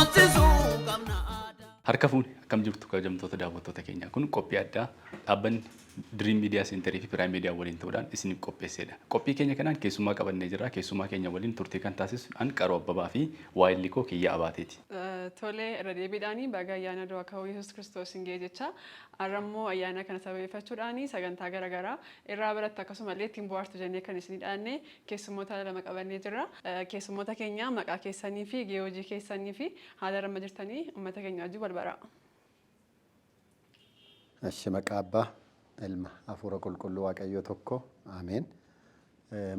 Boonsisuu qabna aadaa. Harka fuune, akkam jirtu kabajamtoota daawwattoota keenyaa? Kun qophii addaa dhaabbanni Dream Media Center fi Prime Media waliin ta'uudhaan isiniif qopheessedha. Qophii keenya kanaan keessummaa qabannee jirra. Keessummaa keenya waliin turtii kan taasisu an Qaroo Abbabaa fi waayilli koo Kiyyaa Abaateeti. Tole, irra deebiidhaan baga ayyaana du'a ka'uu Yesuus Kiristoos hin ga'e jecha. Har'a immoo ayyaana kana sababeeffachuudhaan sagantaa garaagaraa irraa barattu, akkasumallee ittiin bohaartu jennee kan isinii dhaanne keessummoota lama qabannee jirra. Keessummoota keenya maqaa keessanii fi gahee hojii keessanii fi haala irra jirtanii uummata keenya wajjin wal baraa. Eshi, maqaa Abbaa, Ilma, Hafuura Qulqulluu Waaqayyoo tokko, Ameen.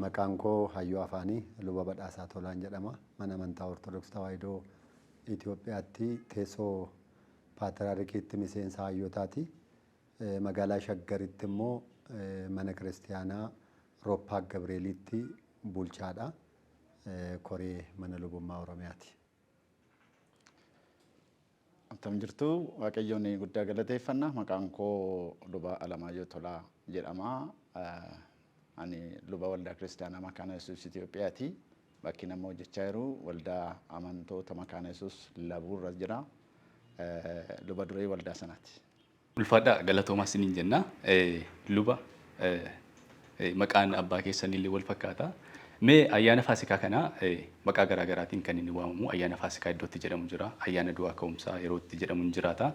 Maqaan koo Hayyuu Afaanii Luba Badhaasaa Tolaan jedhama. Mana amantaa Ortodoks Tawaahidoo Itoophiyaatti teessoo Paatiraarikiitti miseensa hayyootaati. Magaalaa Shaggaritti immoo mana kiristiyaanaa Rooppaak Gabreeliitti bulchaadha. Koree mana lubummaa Oromiyaati. Akkam jirtu? Waaqayyoon guddaa galateeffanna. Maqaan koo Luba Alamaayyoo Tolaa jedhama. Ani luba Waldaa Kiristaanaa Makaana Yesuus Itoophiyaati. Bakki nama hojjechaa jiru waldaa amantoota Makaana Yesuus Labuurra jira. Luba duree waldaa sanaati. Ulfaadhaa, galatoomaa isiniin jenna. Luba, maqaan abbaa keessaniillee wal fakkaata. Mee ayyaana Faasikaa kana maqaa garaa garaatiin kan inni waamamu, ayyaana Faasikaa iddootti jedhamu jira. Ayyaana du'aa ka'umsaa yeroo itti jedhamu hin jiraata.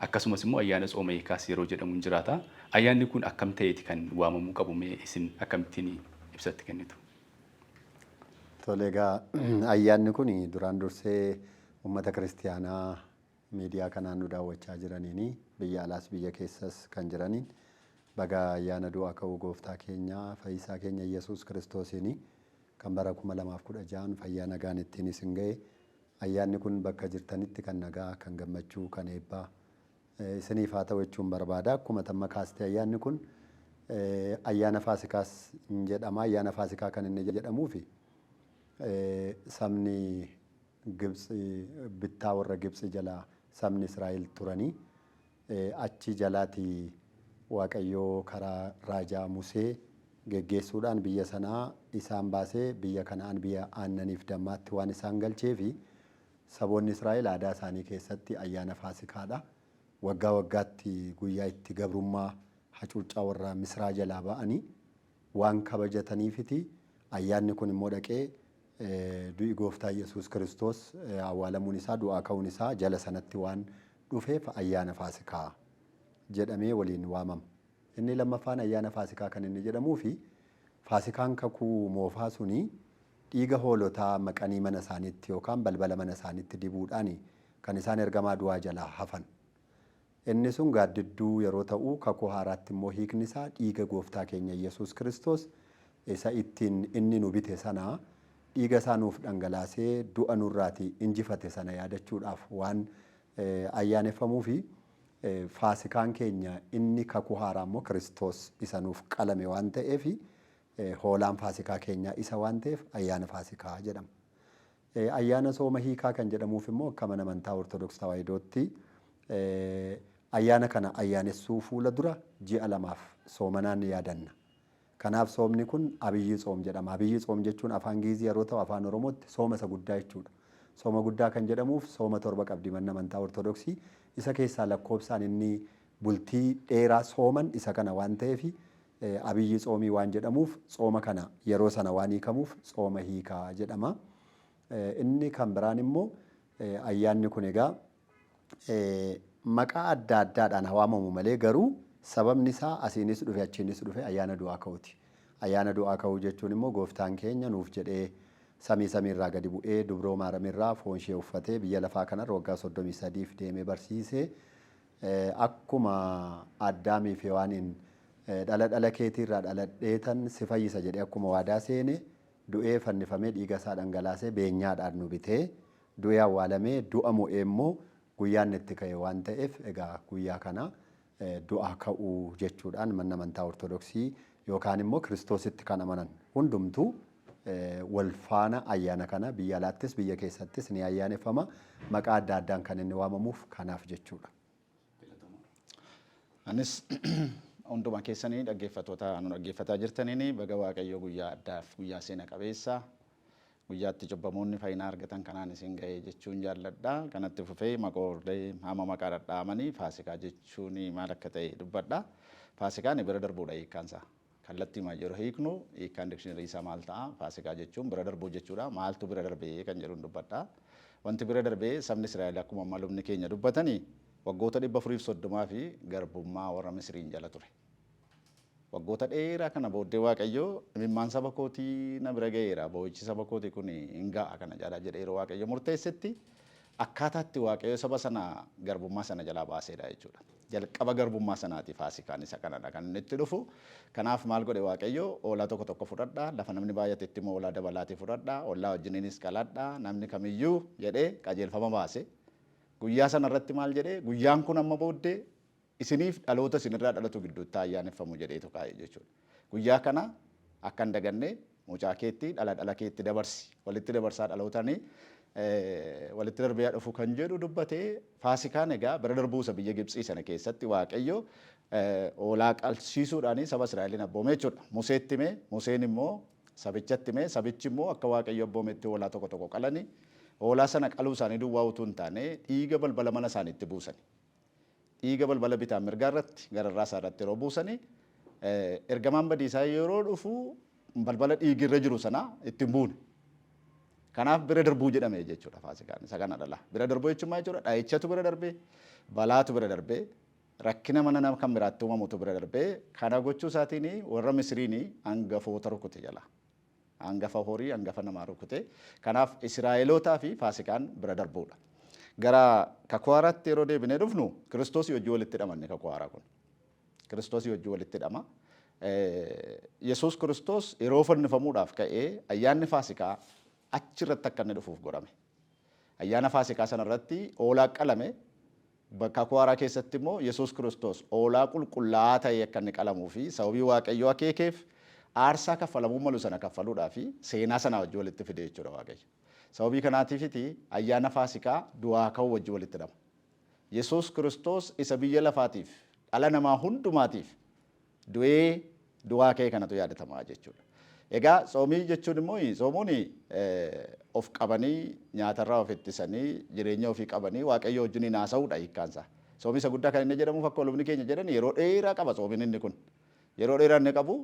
Akkasumas immoo ayyaana tsooma hiikaas yeroo jedhamu hin jiraata. Ayyaanni kun akkam ta'eeti kan waamamuu qabu? Mee isin akkamittiin ibsatti kennitu? Tole, egaa ayyaanni kun duraan dursee uummata kiristiyaanaa miidiyaa kanaan nu daawwachaa jiraniin, biyya alaas biyya keessas kan jiraniin, baga ayyaana du'aa ka'uu gooftaa keenya fayyisaa keenya Yesuus Kiristoosiin kan bara 2016 fayyaa nagaan ittiin isin ga'e, ayyaanni kun bakka jirtanitti kan nagaa, kan gammachuu, kan eebbaa isiniif haa ta'u jechuun barbaada. Akkuma tamma kaastee, ayyaanni kun ayyaana Faasikaas hin jedhama. Ayyaana Faasikaa kan inni jedhamuufi sabni Gibxi, bittaa warra Gibxi jala sabni Israa'el turanii, achi jalaati Waaqayyoo karaa raajaa Musee geggeessuudhaan biyya sanaa isaan baasee biyya Kana'aan, biyya aannaniif dammaatti waan isaan galcheefi, saboonni Israa'el aadaa isaanii keessatti ayyaana Faasikaadha. Waggaa waggaatti guyyaa itti gabrummaa hacuuccaa warra Misraa jalaa ba'anii waan kabajataniifiti. Ayyaanni kun immoo dhaqee du'i gooftaa Yesuus Kiristoos, awwaalamuun isaa, du'aa ka'uun isaa jala sanatti waan dhufeef ayyaana Faasikaa jedhamee waliin waamama. Inni lammaffaan ayyaana Faasikaa kan inni jedhamuu fi Faasikaan kakuu moofaa suni dhiiga hoolotaa maqanii mana isaaniitti yookaan balbala mana isaaniitti dibuudhaan kan isaan ergamaa du'aa jalaa hafan. Inni sun gaaddidduu yeroo ta'u, kakuu haaraatti immoo hiikni isaa dhiiga gooftaa keenya Yesuus Kiristoos isa ittiin inni nu bite sana, dhiiga isaa nuuf dhangalaasee du'a nurraati injifate sana yaadachuudhaaf waan ayyaaneffamuufi, Faasikaan keenya inni kakuu haaraa immoo Kiristoos isa nuuf qalame waan ta'eef, hoolaan Faasikaa keenyaa isa waan ta'eef ayyaana Faasikaa jedhama. Ayyaana sooma hiikaa kan jedhamuuf immoo akka mana amantaa Ortodoks Tawaahidootti ayyaana kana ayyaanessuu fuula dura ji'a 2f soomanaan ni yaadanna. Kanaaf soomni kun Abiyyi Tsoom jedhama. Abiyyi Tsoom jechuun afaan Giizii yeroo ta'u, afaan Oromootti sooma isa guddaa jechuudha. Sooma guddaa kan jedhamuuf sooma 7 qabdi manni amantaa Ortodoksii. Isa keessaa lakkoofsaan inni bultii dheeraa sooman isa kana waan ta'eef, Abiyyi Tsoomii waan jedhamuuf, tsooma kana yeroo sana waan hiikamuuf tsooma hiikaa jedhama. Inni kan biraan immoo ayyaanni kun egaa maqaa adda addaadhaan haa waamamu malee, garuu sababni isaa asiinis dhufe achiinis dhufe ayyaana du'aa ka'uuti. Ayyaana du'aa ka'uu jechuun immoo gooftaan keenya nuuf jedhee samii samiirraa gadi bu'ee, dubroo Maaramirraa foon ishee uffatee, biyya lafaa kanarra waggaa 33f deemee barsiisee, akkuma Addaamii fi Hewaaniin dhala dhala keetiirraa dhaladheetan si fayyisa jedhee akkuma waadaa seene, du'ee fannifamee, dhiiga isaa dhangalaasee beenyaadhaan nu bitee, du'ee awwaalamee, du'a mo'ee immoo guyyaan itti ka'e waan ta'eef, egaa guyyaa kana du'aa ka'uu jechuudhaan manni amantaa Ortodoksii yookaan immoo Kiristoositti kan amanan hundumtuu wal faana ayyaana kana biyya alaattis biyya keessattis ni ayyaaneffama. Maqaa adda addaan kan inni waamamuuf kanaaf jechuudha. Anis hunduma keessanii dhaggeeffattoota nu dhaggeeffataa jirtaniin baga Waaqayyoo guyyaa addaaf guyyaa seena qabeessa Guyyaatti cubbamoonni fayyina argatan kanaan isin ga'ee jechuun jaalladha. Kanatti fufee maqoolee hama maqaa dhadhaamanii Faasikaa jechuun maal akka ta'e dubbadha. Faasikaan bira darbuudha hiikkaansaa. Kallattii maal yeroo hiiknu hiikkaan dictionary isaa maal ta'a? Faasikaa jechuun bira darbuu jechuudha. Maaltu bira darbee kan jedhuun dubbadha. Wanti bira darbee sabni Israa'el akkuma amma lubni keenya dubbatanii waggoota 430 fi garbummaa warra Misiriin jala ture. Waggoota dheeraa kana booddee Waaqayyo imimmaan saba kootii na bira ga'eera, boo'ichi saba kootii kun hin ga'a kana caalaa jedhee yeroo Waaqayyo murteessetti akkaataatti Waaqayyo saba sana garbummaa sana jalaa baaseedha jechuudha. Jalqaba garbummaa sanaati Faasikaan isa kanadha kan inni itti dhufu. Kanaaf maal godhe Waaqayyo? Hoolaa tokko tokko fudhadha, lafa namni baay'atetti immoo hoolaa dabalaatii fudhadha, ollaa wajjiniinis qaladha, namni kamiyyuu jedhee qajeelfama baase. Guyyaa sana irratti maal jedhee? Guyyaan kun amma booddee isiniif dhaloota isinirraa dhalatu gidduutti haa ayyaaneffamu jedheetu kaa'e jechuudha. Guyyaa kana akka hin daganne mucaa keetti dhala dhala keetti dabarsi, walitti dabarsaa dhalootani walitti darbee haa dhufu kan jedhu dubbate. Faasikaan egaa bira darbuu isa biyya Gibtsii sana keessatti Waaqayyo hoolaa qalsiisuudhaan saba Israa'eliin abboome jechuudha. Museetti hime, Museen immoo sabichatti hime, sabichi immoo akka Waaqayyo abboometti hoolaa tokko tokko qalani. Hoolaa sana qaluu isaanii duwwaa utuu hin taane dhiiga balbala mana isaaniitti buusani. Dhiiga balbala bitaan mirgaa irratti gararraa isaa irratti yeroo buusani ergamaan badiisaa yeroo dhufu balbala dhiigi irra jiru sana itti hin buune. Kanaaf bira darbuu jedhame jechuudha Faasikaan. Isa kana dhala. Bira darbuu jechuun maal jechuudha? Dha'ichatu bira darbee, balaatu bira darbee, rakkina mana nama kan biraatti uumamutu bira darbee, kana gochuu isaatiin warra Misiriin hangafoota rukute jala. Hangafa horii, hangafa namaa rukute. Kanaaf Israa'elootaa fi Faasikaan bira darbuudha. Gara kakuu haaraatti yeroo deebinee dhufnu Kiristoosii wajjin walitti hidhama inni kakuu haaraa kun. Kiristoosii wajjin walitti hidhama. Yesuus Kiristoos yeroo fannifamuudhaaf ka'ee ayyaanni Faasikaa achirratti akka inni dhufuuf godhame. Ayyaana Faasikaa sanarratti hoolaa qalame, kakuu haaraa keessatti immoo Yesuus Kiristoos hoolaa qulqullaa'aa ta'ee akka inni qalamuu fi sababii Waaqayyo akeekeef aarsaa kaffalamuu malu sana kaffaluudhaa fi seenaa sanaa wajjin walitti fide jechuudha Waaqayyo. Sababii kanaatiifiti ayyaana Faasikaa du'aa ka'uu wajjin walitti hidhama. Yesuus Kiristoos isa biyya lafaatiif, dhala namaa hundumaatiif du'ee du'aa ka'e kanatu yaadatama jechuudha. Egaa tsoomii jechuun immoo tsoomuun of qabanii nyaatarraa of ittisanii jireenya ofii qabanii Waaqayyo wajjiniin haasa'uudha hiikkaansaa. Tsoomii isa guddaa kan inni jedhamuuf akka lubni keenya jedhan yeroo dheeraa qaba tsoomiin inni kun. Yeroo dheeraa inni qabu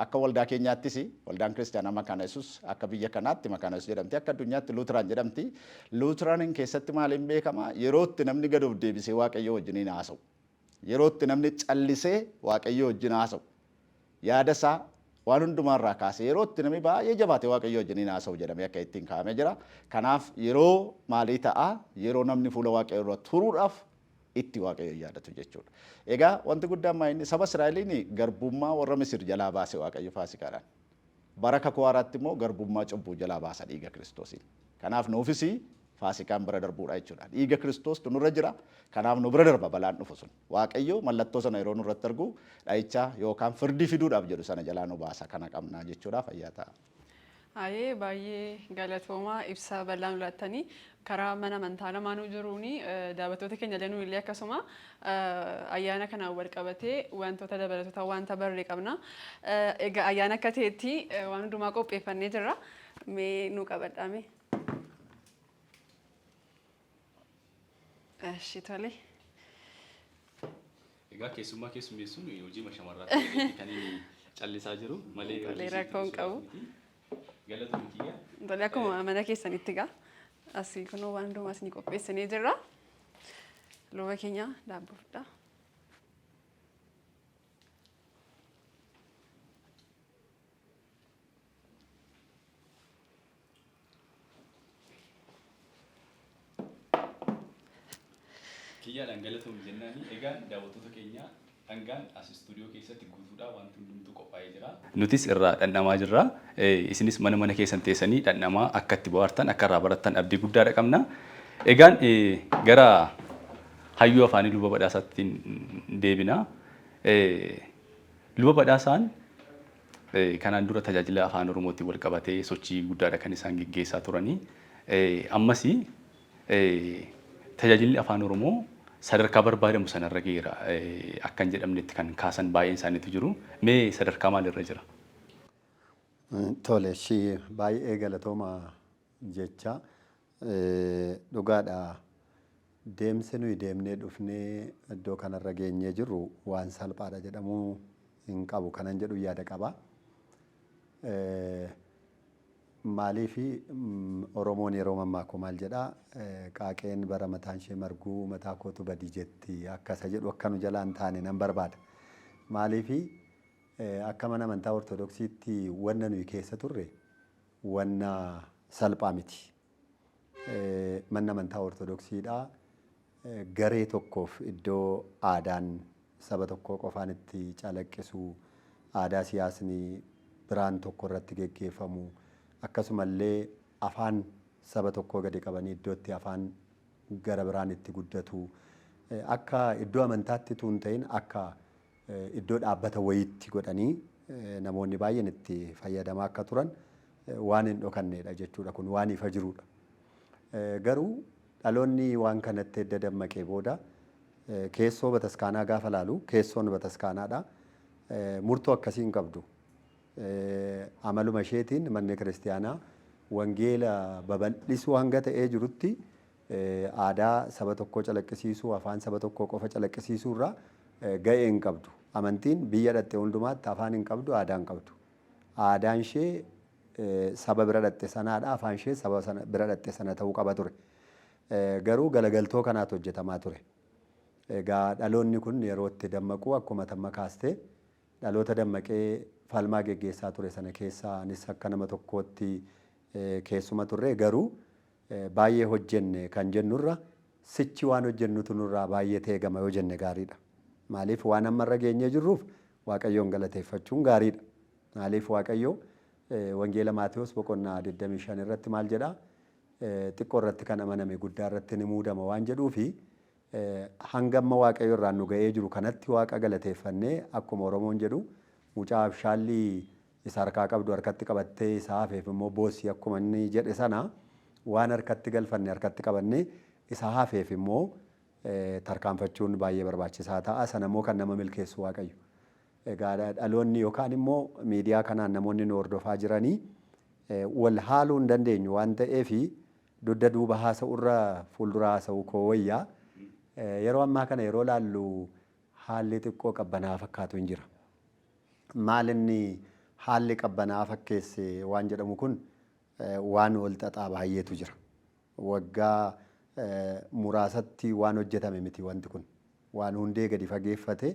akka waldaa keenyaattis waldaan kiristaanaa Makaana Yesuus akka biyya kanaatti Makaana Yesuus jedhamti, akka addunyaatti Luuteraan jedhamti. Luuteraaniin keessatti maaliin beekama? Yeroo itti namni gad of deebisee Waaqayyo wajjiniin haasa'u. Yeroo itti namni callisee Waaqayyo wajjin haasa'u. Yaada isaa waan hundumaa irraa kaasee yeroo itti namni baay'ee jabaatee Waaqayyo wajjiniin haasa'u jedhamee akka ittiin kaa'amee jira. Kanaaf yeroo maalii ta'a? Yeroo namni fuula Waaqayyoo dura turuudhaaf itti Waaqayyo yaadatu jechuudha. Egaa wanti guddaan maa inni saba Israa'eliin garbummaa warra Misir jalaa baase Waaqayyo Faasikaadhaan. Bara kakuu haaraatti immoo garbummaa cubbuu jalaa baasa dhiiga Kiristoosiin. Kanaaf nuufis Faasikaan bira darbuudha jechuudha. Dhiiga Kiristoostu nurra jira. Kanaaf nu bira darba balaan dhufu sun. Waaqayyo mallattoo sana yeroo nurratti argu dha'icha yookaan firdii fiduudhaaf jedhu sana jalaa nu baasa. Kana qabnaa jechuudha. Fayyaa ta'a. Ayee, baay'ee galatoomaa, ibsa bal'aa nu laattanii karaa mana amantaa lamaanuu jiruuni. Daawwattoota keenya illee nu illee akkasuma ayyaana kanaan wal qabatee wantoota dabalatota wanta barree qabna. Egaa ayyaana akka ta'etti waan hundumaa qopheeffannee jirra. Mee nu qabadhaa mee. Eshi, tole. Egaa keessummaa keessummeessuun hojii shamarraa ta'e kan inni callisaa jiru malee Tolee, hojii rakkoo hin qabu. Galatoomi kiyya. Tole, akkuma mana keessanitti gaa asii kunoo waan hundumaa isinii qopheessinee jirra. Luba keenya, daabboo fudhaa. Kiyyaadhaan galatoomi jennaani. Egaa daawwattoota keenya, dhangaan as istuudiyoo keessatti guutuudha, wanti hundumtuu qophaa'ee jira. Nutis irraa dhandhamaa jirra. Isinis mana mana keessan teessanii dhandhamaa akka itti bohaartan, akka irraa barattan abdii guddaadha qabna. Egaan gara hayyuu afaanii Luba Badhaasaatti deebina. Luba Badhaasaan kanaan dura tajaajila afaan Oromootiin wal qabatee sochii guddaadha kan isaan geggeessaa turanii. Ammas tajaajilli afaan Oromoo sadarkaa barbaadamu sanarra geera akka hin jedhamnetti kan kaasan baay'een isaaniitu jiru. Mee sadarkaa maalirra jira? Tole, ishii baay'ee galatooma jecha dhugaadha. Deemsi nuyi deemnee dhufnee iddoo kanarra geenyee jirru waan salphaadha jedhamuu hin qabu kanan jedhu yaada qaba. Maaliifi Oromoon yeroo mammaaku maal jedhaa, qaaqeen bara mataan ishee marguu mataa kootu badi jetti akkasa jedhu akka nu jalaan taane nan barbaada. Maaliifi akka mana amantaa Ortodoksiitti wanna nuyi keessa turre wanna salphaa miti. Manni amantaa Ortodoksiidhaa garee tokkoof iddoo aadaan saba tokkoo qofaan itti calaqqisu, aadaa siyaasni biraan tokko irratti geggeeffamu, akkasumallee afaan saba tokkoo gadi qabanii iddoo itti afaan gara biraan itti guddatu, akka iddoo amantaatti utuu hin ta'in akka iddoo dhaabbata wayiitti godhanii namoonni baay'een itti fayyadamaa akka turan waan hin dhokannedha jechuudha. Kun waan ifa jirudha. Garuu dhaloonni waan kanatti edda dammaqee booda keessoo bataskaanaa gaafa laalu, keessoon bataskaanaadha. Murtoo akkasii hin qabdu. Amaluma isheetiin manni kiristiyaanaa wangeela babal'isuu hanga ta'ee jirutti aadaa saba tokkoo calaqqisiisuu, afaan saba tokkoo qofa calaqqisiisuu irraa ga'ee hin qabdu. Amantiin biyya dhatte hundumaatti afaan hin qabdu, aadaa hin qabdu. Aadaan ishee saba bira dhatte sanaadha, afaan ishee saba sana bira dhatte sana ta'uu qaba ture. Garuu galagaltoo kanaatu hojjetamaa ture. Egaa dhaloonni kun yeroo itti dammaqu, akkuma tamma kaastee, dhaloota dammaqee falmaa geggeessaa ture sana keessaa anis akka nama tokkootti keessuma turre. Garuu baay'ee hojjenne kan jennurra sichi waan hojjennutu nurraa baay'ee teegama yoo jenne gaariidha. Maaliif, waan amma irra geenyee jirruuf Waaqayyoon galateeffachuun gaariidha. Maaliif, Waaqayyo Wangeela Maatewos boqonnaa 25 irratti maal jedhaa? Xiqqoo irratti kan amaname guddaa irratti ni muudama waan jedhuufi, hanga amma Waaqayyo irraan nu ga'ee jiru kanatti Waaqa galateeffannee, akkuma Oromoon jedhu, mucaa abshaalli isa harkaa qabdu harkatti qabattee isa hafeef immoo boossi akkuma inni jedhe sana, waan harkatti galfanne harkatti qabannee isa hafeef immoo tarkaanfachuun baay'ee barbaachisaa ta'a. Sana immoo kan nama milkeessu Waaqayyo. Egaa dhaloonni yookaan immoo miidiyaa kanaan namoonni nu hordofaa jiranii, wal haaluu hin dandeenyu waan ta'eef, dugda duuba haasa'urra fuuldura haasa'uu koo wayyaa. Yeroo ammaa kana yeroo laallu haalli xiqqoo qabbanaa fakkaatu hin jira. Maal inni haalli qabbanaa fakkeesse waan jedhamu kun, waan wal xaxaa baay'eetu jira. Waggaa muraasatti waan hojjetame miti wanti kun. Waan hundee gadi fageeffate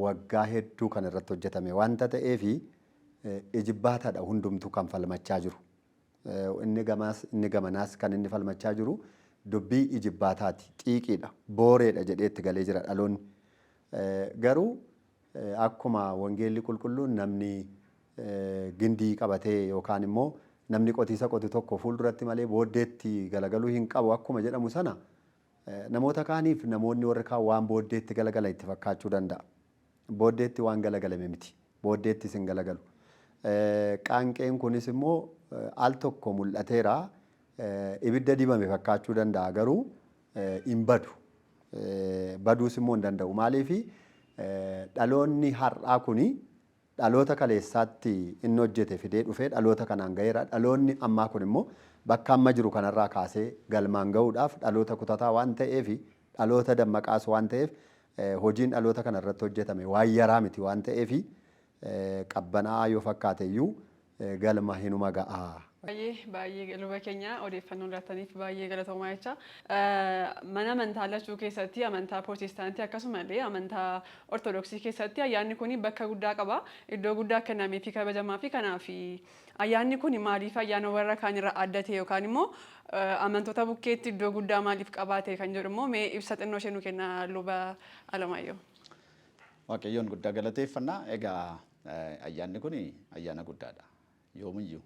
waggaa hedduu kan irratti hojjetame wanta ta'eefi, ijibbaataadha hundumtuu kan falmachaa jiru. Inni gamaas inni gamanaas kan inni falmachaa jiru dubbii ijibbaataati, xiiqiidha, booreedha jedhee itti galee jira dhaloonni. Garuu akkuma wangeelli qulqulluun namni gindii qabatee yookaan immoo namni qotiisa qotu tokko fuulduratti malee booddeetti galagaluu hin qabu akkuma jedhamu sana, namoota kaaniif namoonni warri kaan waan booddeetti galagalan itti fakkaachuu danda'a. Booddeetti waan galagalame miti. Booddeettis hin galagalu. Qaanqeen kunis immoo al tokko mul'ateera. Ibidda dibame fakkaachuu danda'a, garuu hin badu. Baduus immoo hin danda'u. Maaliif, dhaloonni har'aa kuni dhaloota kaleessaatti inni hojjete fidee dhufee dhaloota kanaan ga'eera. Dhaloonni ammaa kun immoo bakka amma jiru kanarraa kaasee galmaan ga'uudhaaf dhaloota kutataa waan ta'eef, dhaloota dammaqaas waan ta'eef, hojiin dhaloota kana irratti hojjetame waan yaraa miti waan ta'eef, qabbanaa'aa yoo fakkaate iyyuu galma hinuma ga'a. Baay'ee baay'ee, luba keenya, odeeffannoo laattaniif baay'ee galatoomaa jecha. Mana amantaa lachuu keessatti, amantaa Pirootestaantii akkasumallee amantaa Ortodoksii keessatti, ayyaanni kun bakka guddaa qaba. Iddoo guddaa kennamee fi kabajamaa fi kanaaf ayyaanni kun maaliif ayyaana warra kaan irraa adda ta'e, yookaan immoo amantoota bukkeetti iddoo guddaa maaliif qabaate kan jedhu immoo mee ibsa xinnoo ishee nu kenna, luba Alamaayyoo. Waaqayyoon guddaa galateeffannaa. Egaa ayyaanni kun ayyaana guddaadha. Yoomiyyuu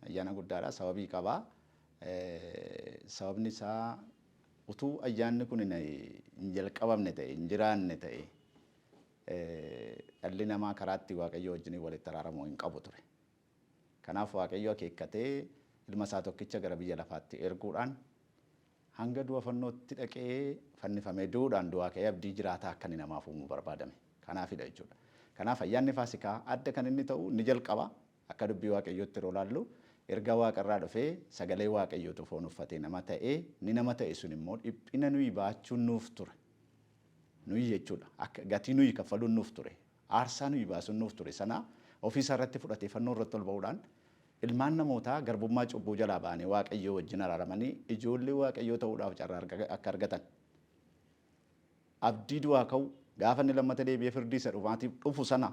ayyaana guddaadha. Sababii qabaa. Sababni isaa utuu ayyaanni kun hin jalqabamne ta'e, hin jiraanne ta'e, dhalli namaa karaatti Waaqayyo wajjin walitti araaramuu hin qabu ture. Kanaaf Waaqayyo akeekkatee ilma isaa tokkicha gara biyya lafaatti erguudhaan, hanga du'a fannootti dhaqee fannifamee du'uudhaan, du'aa ka'ee abdii jiraataa akka inni namaaf uumuu barbaadame. Kanaafidha jechuudha. Kanaaf ayyaanni Faasikaa adda kan inni ta'u inni jalqaba. Akka dubbii Waaqayyootti yeroo ilaallu erga waaqarraa dhufee sagalee Waaqayyootu foon uffatee nama ta'ee inni nama ta'e sun immoo dhiphina nuyi baachuun nuuf ture. Nuyi jechuudha. Akka gatii nuyi kaffaluun nuuf ture. Aarsaa nuyi baasuun nuuf ture sana ofiisa irratti fudhatee fannoo irratti ol ba'uudhaan ilmaan namootaa garbummaa cubbuu jalaa ba'anii Waaqayyoo wajjin araaramanii ijoollee Waaqayyoo ta'uudhaaf carraa akka argatan. Abdii du'aa ka'u gaafa inni lammata deebi'ee firdii isa dhumaatiif dhufu sana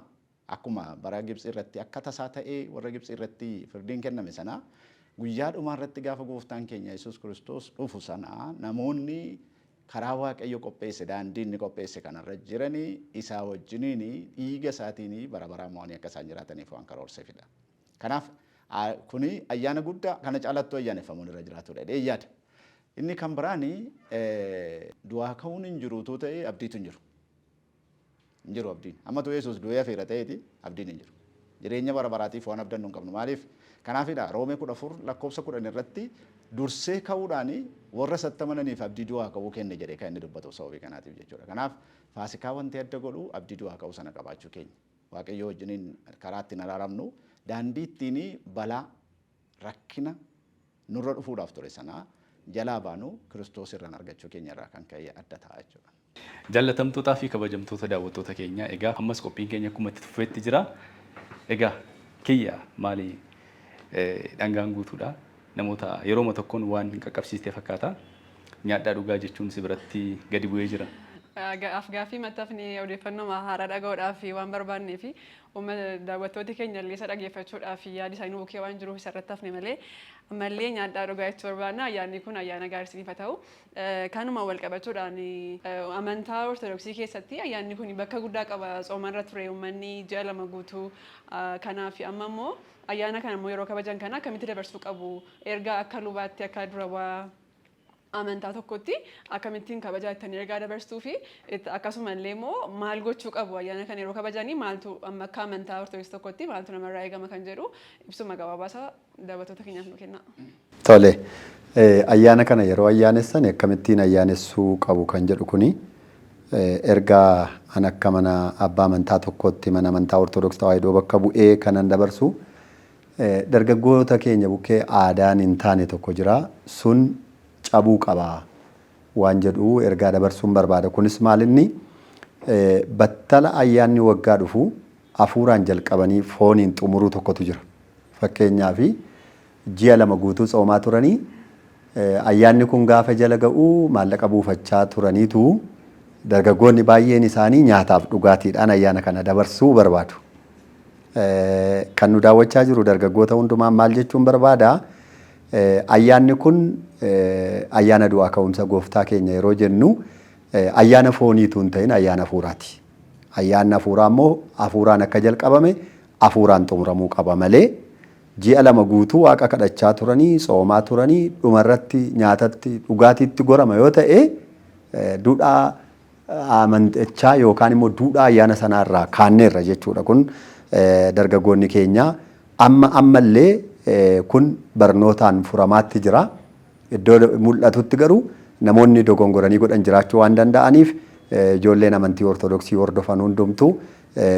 akkuma bara Gibxi irratti akka tasaa ta'ee warra Gibxi irratti firdiin kenname sana guyyaa dhumaa irratti gaafa gooftaan keenya Yesuus Kiristoos dhufu sana namoonni karaa Waaqayyo qopheesse daandii inni qopheesse kanarra jiranii isaa wajjiniin dhiiga isaatiin bara baraan mo'anii akka isaan jiraataniif waan karoorseefidha. Kanaaf kuni ayyaana guddaa kana caalattuu ayyaaneffamuun irra jiraatudha jedhee yaada. Inni kan biraan du'aa ka'uun hin jiru utuu ta'e abdiitu hin jiru. Hin jiru abdiin. Amma tu Yesuus du'ee hafeera ta'eeti abdiin hin jiru. Jireenya bara baraatiif waan abdannu hin qabnu. Maaliif? Kanaafidha Roomee 14 lakkoofsa 10 irratti dursee ka'uudhaan warra isatti amananiif abdii du'aa ka'uu kenne jedhee kan inni dubbatu sababii kanaatiif jechuudha. Kanaaf Faasikaa wanti adda godhu abdii du'aa ka'uu sana qabaachuu keenya. Waaqayyo wajjiniin karaa ittiin araaramnu daandii ittiin balaa rakkina nurra dhufuudhaaf ture sana jalaa baanu Kiristoos irraan argachuu keenya irraa kan ka'e adda ta'a jechuudha. Jaallatamtootaa fi kabajamtoota daawwattoota keenya, egaa ammas qophiin keenya akkuma itti fufeetti jira. Egaa kiyya maali, dhangaan guutuudha. Namoota yerooma tokkoon waan hin qaqqabsiistee fakkaata. Nyaadhaa dhugaa jechuun si biratti gadi bu'ee jira. Afgaaffii mattafni odeeffannoo haaraa dhaga'uudhaaf waan barbaannee fi daawwattooti keenya illee isa dhaggeeffachuudhaaf yaadi isaanii bukkee waan jiruuf isa irratti hafne malee ammallee nyaadhaa dhugaa jechuu barbaanna. Ayyaanni kun ayyaana gaarii isiniif haa ta'u. Kanuma wal qabachuudhaan amantaa Ortodoksii keessatti ayyaanni kun bakka guddaa qaba. Tsoomarra ture uummanni ji'a 2 guutuu. Kanaaf amma immoo ayyaana kana immoo yeroo kabajan kana akkamitti dabarsuu qabu? Erga akka lubaatti, akka dura bu'aa amantaa tokkotti akkamittiin kabajaa jettanii ergaa dabarstuu fi akkasumallee immoo maal gochuu qabu ayyaana kana yeroo kabajanii, maaltu amma akka amantaa Ortodoksii tokkotti maaltu namarraa eegama kan jedhu ibsuma gabaabaasaa daawwattoota keenyaaf nu kenna. Tole, ayyaana kana yeroo ayyaanessan akkamittiin ayyaanessuu qabu kan jedhu kuni ergaa an akka mana abbaa amantaa tokkotti mana amantaa Ortodoks Tawaahidoo bakka bu'ee kanan dabarsu, dargaggoota keenya bukkee aadaan hin taane tokko jira, sun cabuu qaba waan jedhu ergaa dabarsuun barbaada. Kunis maal inni, battala ayyaanni waggaa dhufu hafuuraan jalqabanii fooniin xumuruu tokkotu jira. Fakkeenyaaf, ji'a 2 guutuu tsoomaa turanii ayyaanni kun gaafa jala ga'u maallaqa buufachaa turaniitu dargaggoonni baay'een isaanii nyaataaf dhugaatiidhaan ayyaana kana dabarsuu barbaadu. Kan nu daawwachaa jiru dargaggoota hundumaan maal jechuun barbaada? Ayyaanni kun ayyaana du'aa ka'umsa gooftaa keenya yeroo jennu ayyaana fooniitu hin ta'in ayyaana hafuuraati. Ayyaanni hafuuraa immoo hafuuraan akka jalqabame hafuuraan xumuramuu qaba malee ji'a 2 guutuu waaqa kadhachaa turanii tsoomaa turanii dhumarratti nyaatatti dhugaatiitti gorama yoo ta'e duudhaa amantichaa yookaan immoo duudhaa ayyaana sanaa irraa kaanneerra jechuudha. Kun dargaggoonni keenya amma ammallee kun barnootaan furamaatti jira. Iddoo mul'atutti garuu namoonni dogongoranii godhan jiraachuu waan danda'aniif ijoolleen amantii Ortodoksii hordofan hundumtuu,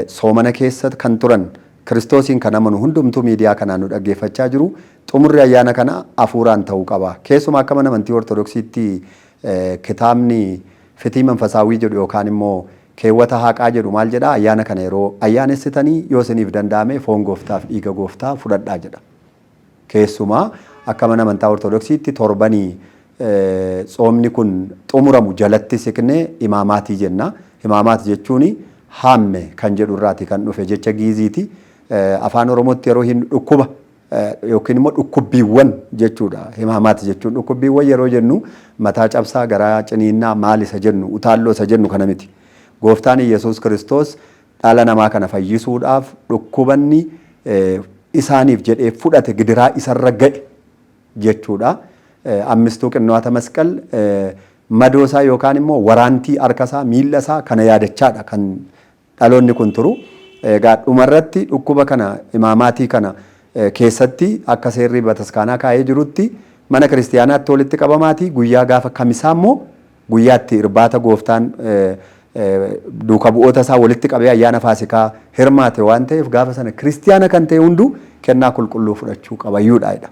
soomana keessa kan turan, Kiristoosiin kan amanu hundumtuu miidiyaa kanaan nu dhaggeeffachaa jiru, xumurri ayyaana kana hafuuraan ta'uu qaba. Keessumaa akka mana amantii Ortodoksiitti kitaabni Fitii Manfasaawwii jedhu yookaan immoo keewwata haqaa jedhu maal jedhaa? Ayyaana kana yeroo ayyaanessitanii yoo isiniif danda'ame foon gooftaaf dhiiga gooftaa fudhadhaa jedha. Keessumaa akka mana amantaa Ortodoksiitti torbanii tsoomni kun xumuramu jalatti siqnee imaamaatii jenna. Imaamaat jechuun haamme kan jedhu irraati kan dhufe, jecha Giiziiti. Afaan Oromootti yeroo hin dhukkuba yookiin immoo dhukkubbiiwwan jechuudha. Imaamaat jechuun dhukkubbiiwwan yeroo jennu mataa cabsaa, garaa ciniinnaa, maal isa jennu, utaalloo isa jennu kana miti. Gooftaan Iyyasuus Kiristoos dhala namaa kana fayyisuudhaaf dhukkubanni isaaniif jedhee fudhate, gidiraa isarra ga'e jechuudha. Ammistuu Qinnuwaata Masqal madoo isaa yookaan immoo waraantii harka isaa, miilla isaa kana yaadachaadha kan dhaloonni kun turu. Egaa dhumarratti dhukkuba kana imaamaatii kana keessatti akka seerri bataskaanaa kaa'ee jirutti mana kiristiyaanaatti walitti qabamaatii guyyaa gaafa kamisaa immoo guyyaatti irbaata gooftaan duuka bu'oota isaa walitti qabee ayyaana Faasikaa hirmaate waan ta'eef gaafa sana kiristiyaana kan ta'e hunduu kennaa qulqulluu fudhachuu qabayyuudha jedha.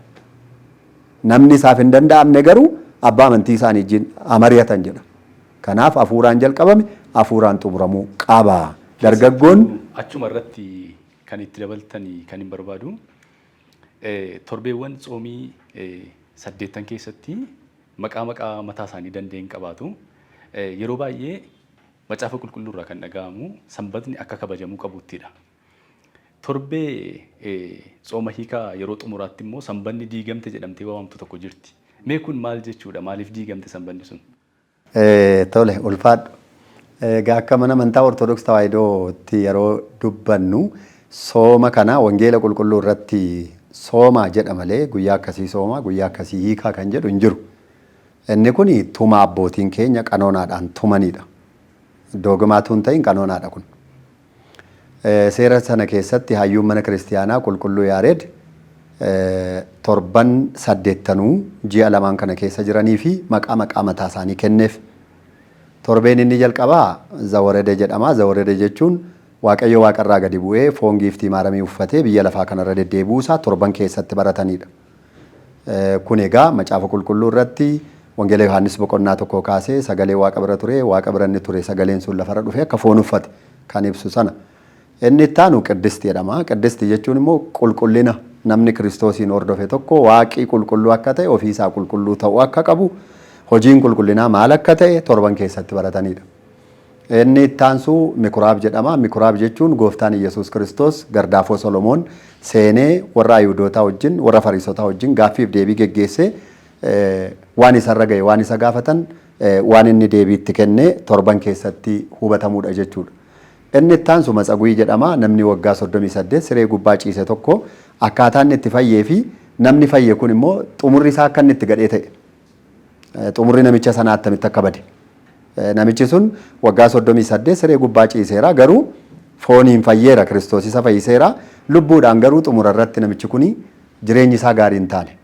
Namni isaaf hin danda'amne garuu abbaa amantii isaanii wajjin amari'atan jedha. Kanaaf hafuuraan jalqabame hafuuraan xumuramuu qaba. Dargaggoon Achuma irratti kan itti dabaltanii kan hin barbaadu torbeewwan tsoomii 8 keessatti maqaa maqaa mataa isaanii danda'een qabaatu. Yeroo baay'ee macaafa qulqulluu irraa kan dhaga'amu sanbatni akka kabajamuu qabuttidha. Torbee tsooma hiikaa yeroo xumuraatti immoo sanbanni diigamte jedhamtee waamamtu tokko jirti. Mee kun maal jechuudha? Maaliif diigamte sanbanni sun? Tole, ulfaadhu. Egaa akka mana amantaa Ortodoksii Tawaahidootti yeroo dubbannu sooma kana wangeela qulqulluu irratti sooma jedha malee guyyaa akkasii sooma guyyaa akkasii hiikaa kan jedhu hin jiru. Inni kun tuma abbootiin keenya qanoonaadhaan tumanidha. Dogmaatu hin ta'in qanoonaadha kun. Seera sana keessatti hayyuun mana kiristiyaanaa qulqulluu Yaareed torban 8 ji'a 2 kana keessa jiranii fi maqaa maqaa mataa isaanii kenneef. Torbeen inni jalqabaa Zawarede jedhama. Zawarede jechuun Waaqayyo waaqarraa gadi bu'ee foon giiftii maaramii uffatee biyya lafaa kanarra deddeebi'uu isaa torban keessatti baratanidha. Kun egaa macaafa qulqulluu irratti Wangeela Yohaannis boqonnaa 1 kaasee sagalee waaqa bira ture, waaqa bira inni ture sagaleen sun lafarra dhufee akka foon uffate kan ibsu sana. Inni itti aanu Qiddisti jedhama. Qiddisti jechuun immoo qulqullina namni Kiristoosiin hordofe tokko waaqii qulqulluu akka ta'e ofiisaa qulqulluu ta'uu akka qabu hojiin qulqullinaa maal akka ta'e torban keessatti baratanidha. Inni itti aansu Mikuraab jedhama. Mikuraab jechuun gooftaan Iyyasuus Kiristoos gardaafoo Solomoon seenee warra Ayihudootaa wajjin warra Fariisotaa wajjin gaaffiif deebii geggeessee waan isarra ga'e waan isa gaafatan waan inni deebii itti kenne torban keessatti hubatamuudha jechuudha. Inni itti aansu Matsagu'ii jedhama. Namni waggaa 38 siree gubbaa ciise tokko akkaataa inni itti fayyee fi namni fayye kun immoo xumurri isaa akka inni itti gadhee ta'e. Xumurri namicha sanaa attamitti akka bade. Namichi sun waggaa 38 siree gubbaa ciiseera garuu fooniin fayyeera Kiristoos isa fayyiseera lubbuudhaan garuu xumura irratti namichi kun jireenyi isaa gaarii hin taane.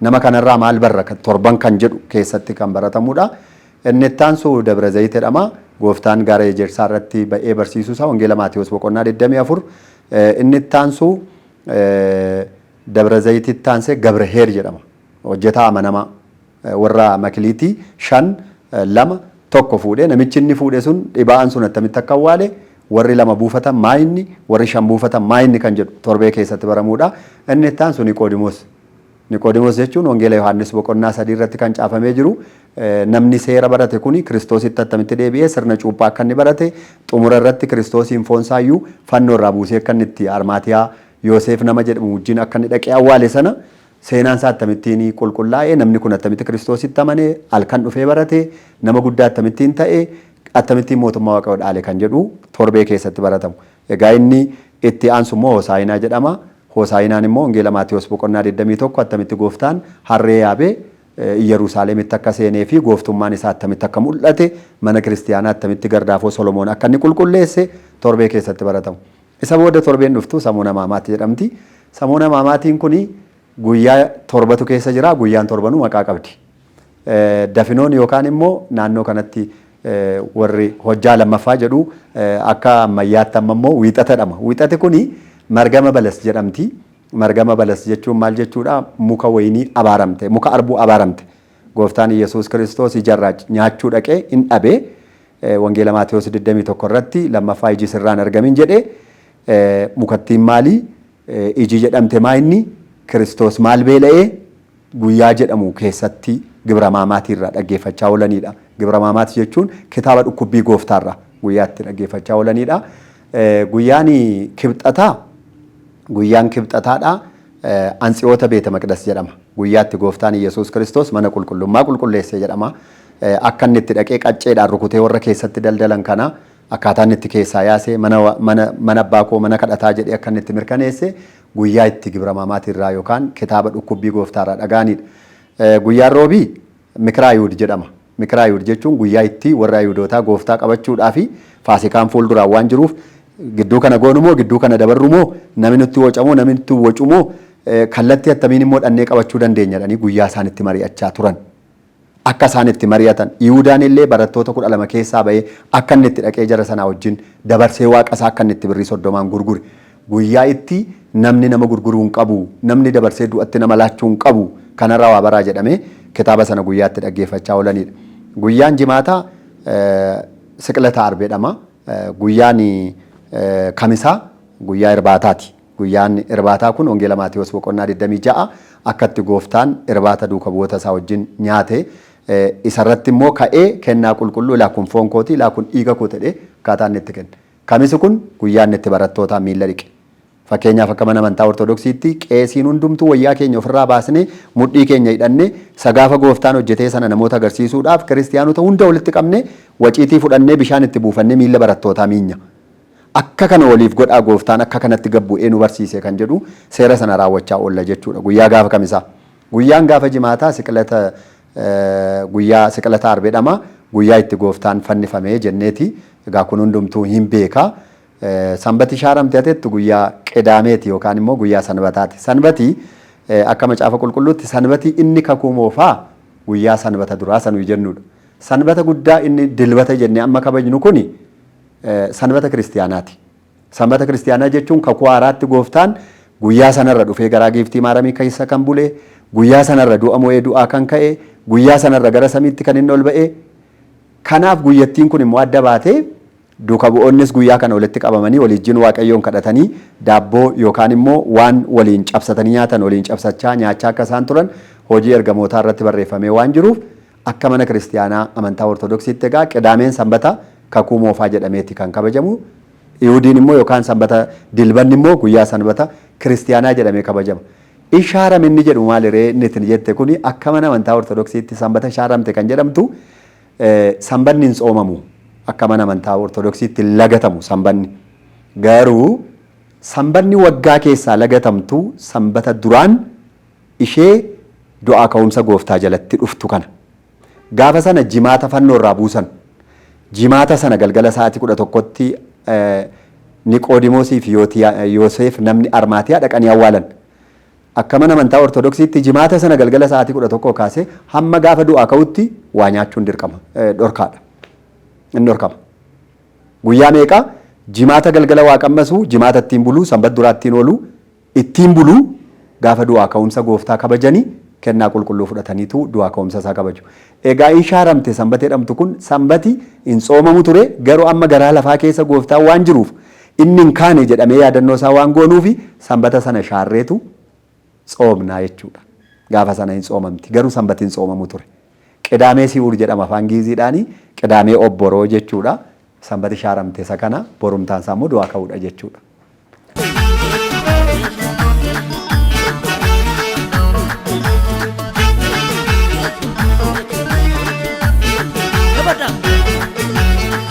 Nama kanarraa maal barra torban kan jedhu keessatti kan baratamudha. Inni itti aansu Dabra Zayit jedhama. Gooftaan gaara ejersaa irratti ba'ee barsiisuu isaa Wangeela Maatewos boqonnaa 24. Inni itti aansu Dabra Zayititti aansee Gabraheer jedhama. Hojjetaa amanamaa warra makiliitii 5 2 1 fuudhee namichi inni fuudhe sun dhibaa'aan sun attamitti akka awwaale warri 2 buufatan maa inni warri 5 buufatan maa inni kan jedhu torbee keessatti baramuudha. Inni itti aansu Niqoodimoos. Niqoodimoos jechuun Wangeela Yohaannis boqonnaa 3 irratti kan caafamee jiru namni seera barate kuni Kiristoositti attamitti deebi'ee sirna cuuphaa akka inni barate xumura irratti Kiristoosiin foonsaayyuu fannoo irraa buusee akka inni itti Armaatiyaa Yoseef nama jedhamu wajjin akka inni dhaqee awwaale sana seenaan isaa akkamittiin qulqullaa'e namni kun attamitti Kiristoositti amane halkan dhufee barate nama guddaa akkamittiin ta'e akkamittiin mootummaa Waaqayyoo dhaale kan jedhu torbee keessatti baratamu. Egaa inni itti aansu immoo Hosaayinaa jedhama. Hosaayinaan immoo Wangeela Maatewos boqonnaa 21 attamitti gooftaan harree yaabee Iyyerusaalemitti akka seenee fi gooftummaan isaa attamitti akka mul'ate mana kiristiyaanaa attamitti gardaafoo Solomoon akka inni qulqulleesse torbee keessatti baratamu. Isa booda torbeen dhuftu Samuuna Maamaati jedhamti. Samuuna Maamaatiin kun guyyaa torbatu keessa jira. Guyyaan torbanuu maqaa qabdi. Dafinoon yookaan immoo naannoo kanatti warri hojjaa lammaffaa jedhu akka ammayyaatti amma immoo wiixata jedhama. Wiixati kuni margama balas jedhamti. Margama balas jechuun maal jechuudha? Muka wayinii abaaramte, muka arbuu abaaramte. Gooftaan Iyyasuus Kiristoos ijarraa nyaachuu dhaqee hin dhabee Wangeela Maatewos 21 irratti lammaffaa iji sirraan argamin jedhee mukattiin maali? Iji jedhamte maa inni? Kiristoos maal beela'ee? Guyyaa jedhamu keessatti gibira maamaatii irraa dhaggeeffachaa oolanidha. Gibira maamaati jechuun kitaaba dhukkubbii gooftaarraa guyyaatti dhaggeeffachaa oolanidha. Guyyaan kibxataa guyyaan kibxataadha. Antsiyoota Beeta Maqdas jedhama. Guyyaatti gooftaan Iyyasuus Kiristoos mana qulqullummaa qulqulleesse jedhama. Akka inni itti dhaqee qacceedhaan rukutee warra keessatti daldalan kana akkaataa inni itti keessaa yaase mana mana mana abbaa koo mana kadhataa jedhee akka inni itti mirkaneesse guyyaa itti gibira maamaatii irraa yookaan kitaaba dhukkubbii gooftaarraa dhaga'anidha. Guyyaan roobii Mikiraa Ayihud jedhama. Mikiraa Ayihud jechuun guyyaa itti warri Ayihudootaa gooftaa qabachuudhaa fi faasikaan fuulduraan waan jiruuf gidduu kana goonu moo gidduu kana dabarru moo namni nutti wacamoo namni nutti wacu moo kallattii attamiin immoo dhannee qabachuu dandeenya jedhanii guyyaa isaan itti mari'achaa turan. Akka isaan itti mari'atan Yihuudaan illee barattoota 12 keessaa ba'ee akka inni itti dhaqee jara sanaa wajjin dabarsee waaqa isaa akka inni itti birrii 30n gurgure. Guyyaa itti namni nama gurguruu hin qabu, namni dabarsee du'atti nama laachuu hin qabu, kanarraa waa baraa jedhamee kitaaba sana guyyaatti dhaggeeffachaa oolanidha. Guyyaan jimaataa siqilata arb jedhama. Guyyaan kamisaa guyyaa irbaataati. Guyyaan irbaataa kun Wangeela Maatewos boqonnaa 26 akkatti gooftaan irbaata duuka bu'oota isaa wajjin nyaate isarratti immoo ka'ee kennaa qulqulluu ilaa kun foon kooti ilaa kun dhiiga koo jedhee akkaataa inni itti kenne. Kamisi kun guyyaa inni itti barattootaa miilla dhiqe. Fakkeenyaaf akka mana amantaa Ortodoksiitti qeesiin hundumtuu wayyaa keenya ofirraa baasnee mudhii keenya hidhannee sagaafa gooftaan hojjetee sana namoota agarsiisuudhaaf kiristiyaanota hunda walitti qabnee waciitii fudhannee bishaan itti buufannee miilla barattootaa miinya. Akka kana waliif godhaa gooftaan akka kanatti gad bu'ee nu barsiise kan jedhu seera sana raawwachaa oolla jechuudha guyyaa gaafa kamisaa. Guyyaan gaafa jimaataa siqilata guyyaa siqilata arb jedhama. Guyyaa itti gooftaan fannifame jenneeti. Egaa kun hundumtuu hin beeka. Sanbati shaaramte atettu guyyaa qidaameeti yookaan immoo guyyaa sanbataati. Sanbati akka macaafa qulqulluutti sanbati inni kakuu moofaa guyyaa sanbata duraa sanuu jennudha. Sanbata guddaa inni dilbata jennee amma kabajnu kuni sanbata kiristiyaanaati. Sanbata kiristiyaanaa jechuun kakuu haaraatti gooftaan guyyaa sanarra dhufee garaa giiftii maaramii keessa kan bule, guyyaa sanarra du'a mo'ee du'aa kan ka'e, guyyaa sanarra gara samiitti kan inni ol ba'e. Kanaaf guyyattiin kun immoo adda baatee duuka bu'oonnis guyyaa kana walitti qabamanii waliijjiin Waaqayyoon kadhatanii daabboo yookaan immoo waan waliin cabsatanii nyaatan waliin cabsachaa nyaachaa akka isaan turan hojii ergamootaa irratti barreeffamee waan jiruuf akka mana kiristiyaanaa amantaa Ortodoksiitti egaa qidaameen sanbata kakuu moofaa jedhameeti kan kabajamu. Yihudiin immoo yookaan sanbata dilbanni immoo guyyaa sanbata kiristiyaanaa jedhamee kabajama. Ishaaram inni jedhu maaliree inni ittiin jette kuni akka mana amantaa Ortodoksiitti sanbata shaaramte kan jedhamtu sanbanni hin tsoomamu. Akka mana amantaa Ortodoksiitti lagatamu sanbanni. Garuu sanbanni waggaa keessaa lagatamtu sanbata duraan ishee du'aa ka'umsa gooftaa jalatti dhuftu kana. Gaafa sana jimaata fannoo irraa buusan. Jimaata sana galgala sa'aatii 11tti Niqoodimoosii fi Yoseef namni Armaatiyaa dhaqanii awwaalan. Akka mana amantaa Ortodoksiitti jimaata sana galgala sa'aatii 11 kaasee hamma gaafa du'aa ka'utti waa nyaachuun dirqama dhorkaadha. Inni dhorkama. Guyyaa meeqa jimaata galgala waa qammasu, jimaata ittiin buluu, sanbat duraa ittiin oolu, ittiin buluu gaafa du'aa ka'umsa gooftaa kabajanii kennaa qulqulluu fudhataniitu du'aa ka'umsa isaa kabaju. Egaa in shaaramte sanbati jedhamtu kun sanbati hin tsoomamu ture garuu amma garaa lafaa keessa gooftaan waan jiruuf inni hin kaane jedhamee yaadannoo isaa waan goonuufi sanbata sana shaarreetu tsoomnaa jechuudha. Gaafa sana hin tsoomamti garuu sanbati hin tsoomamu ture. Qidaamee si'uur jedhama afaan Giiziidhaani qidaamee obboroo jechuudha. Sanbati shaaramte isa kana borumtaan isaa immoo du'aa ka'uudha jechuudha.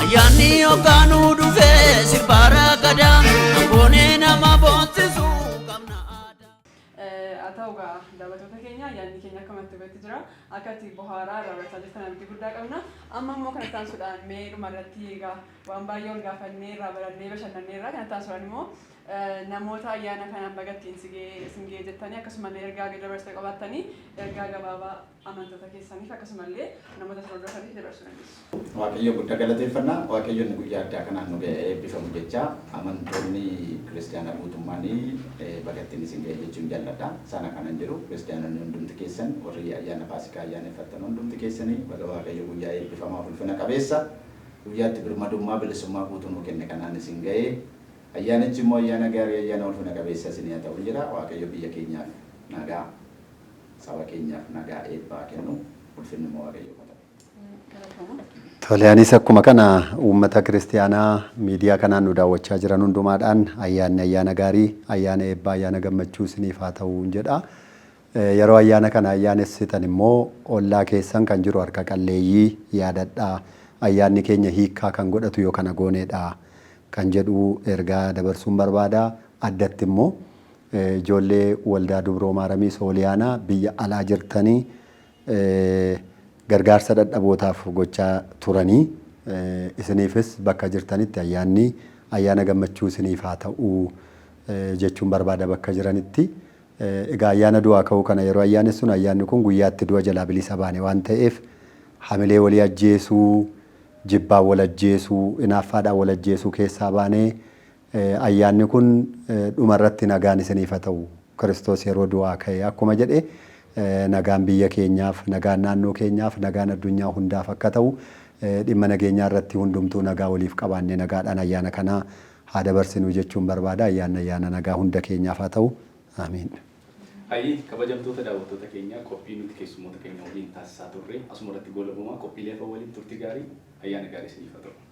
Ayyaanni hoggaanuu dhufee sirbaara gadaa Amboonee nama boonsisuu qabna aadaa. Haa ta'u egaa daawwattoota keenya ayyaanni keenya akkuma itti fufetti jira. Akka itti bohaaraa irraa barachaa jirtan abdii guddaa qabna. Amma immoo kanatti aansuudhaan mee dhuma irratti egaa waan baay'ee ol gaafannee irraa barannee bashannannee irraa kanatti aansuudhaan immoo namoota ayyaana kanaan baga ittiin isin ga'e jettanii akkasumallee ergaa dabarsita qabaattanii ergaa gabaabaa amantoota keessaniif akkasumallee namoota isin hordofaniif dabarsuu dandeessu. Waaqayyo guddaa galateeffanna. Waaqayyo inni guyyaa addaa kanaan nu ga'e eebbifamu jecha amantoonni kiristiyaana guutummaan baga ittiin isin ga'e jechuun jaalladha. Sana kanan jedhu kiristiyaanonni hundumti keessan warri ayyaana Faasikaa ayyaaneffattan hundumti keessanii baga Waaqayyo guyyaa eebbifamaa ulfina qabeessa guyyaatti birmadummaa bilisummaa guutuu nuu kenne kanaan isin ga'e. Ayyaanichi immoo ayyaana gaarii ayyaana ulfina qabeessa isinii haa ta'u jedha. Waaqayyo biyya keenyaaf nagaa saba keenyaaf nagaa eebbaa kennu ulfinni immoo Waaqayyo haa ta'u. Tole anis akkuma kana uummata kiristiyaanaa miidiyaa kanaan nu daawwachaa jiran hundumaadhaan ayyaanni ayyaana gaarii ayyaana eebbaa ayyaana gammachuu isiniif haa ta'u jedha. Yeroo ayyaana kana ayyaanessitan immoo ollaa keessan kan jiru harka qalleeyyii yaadadhaa. Ayyaanni keenya hiikkaa kan godhatu yoo kana gooneedha kan jedhu ergaa dabarsuun barbaada. Addatti immoo ijoollee waldaa Dubroo Maaramii Sooliyaanaa biyya alaa jirtanii gargaarsa dadhabootaaf gochaa turanii isiniifis bakka jirtanitti ayyaanni ayyaana gammachuu isiniif haa ta'u jechuun barbaada bakka jiranitti. Egaa ayyaana du'aa ka'uu kana yeroo ayyaanessuun ayyaanni kun guyyaatti du'a jalaa bilisa baane waan ta'eef hamilee walii ajjeesuu, jibbaan wal ajjeesuu, inaaffaadhaan wal ajjeesuu keessaa baanee Ayyaanni kun dhumarratti nagaan isiniif haa ta'u. Kiristoos yeroo du'aa ka'e akkuma jedhe nagaan biyya keenyaaf, nagaan naannoo keenyaaf, nagaan addunyaa hundaaf akka ta'u, dhimma nageenyaa irratti hundumtuu nagaa waliif qabaannee nagaadhaan ayyaana kanaa haa dabarsinu jechuun barbaada. Ayyaanni ayyaana nagaa hunda keenyaaf haa ta'u. Amiin. Hayyee, kabajamtoota daawwattoota keenya, qophii nuti keessummoota keenya waliin taasisaa turre asuma irratti goolabama. Qophiilee hafan waliin turtii gaarii, ayyaana gaarii isiniif haa ta'u.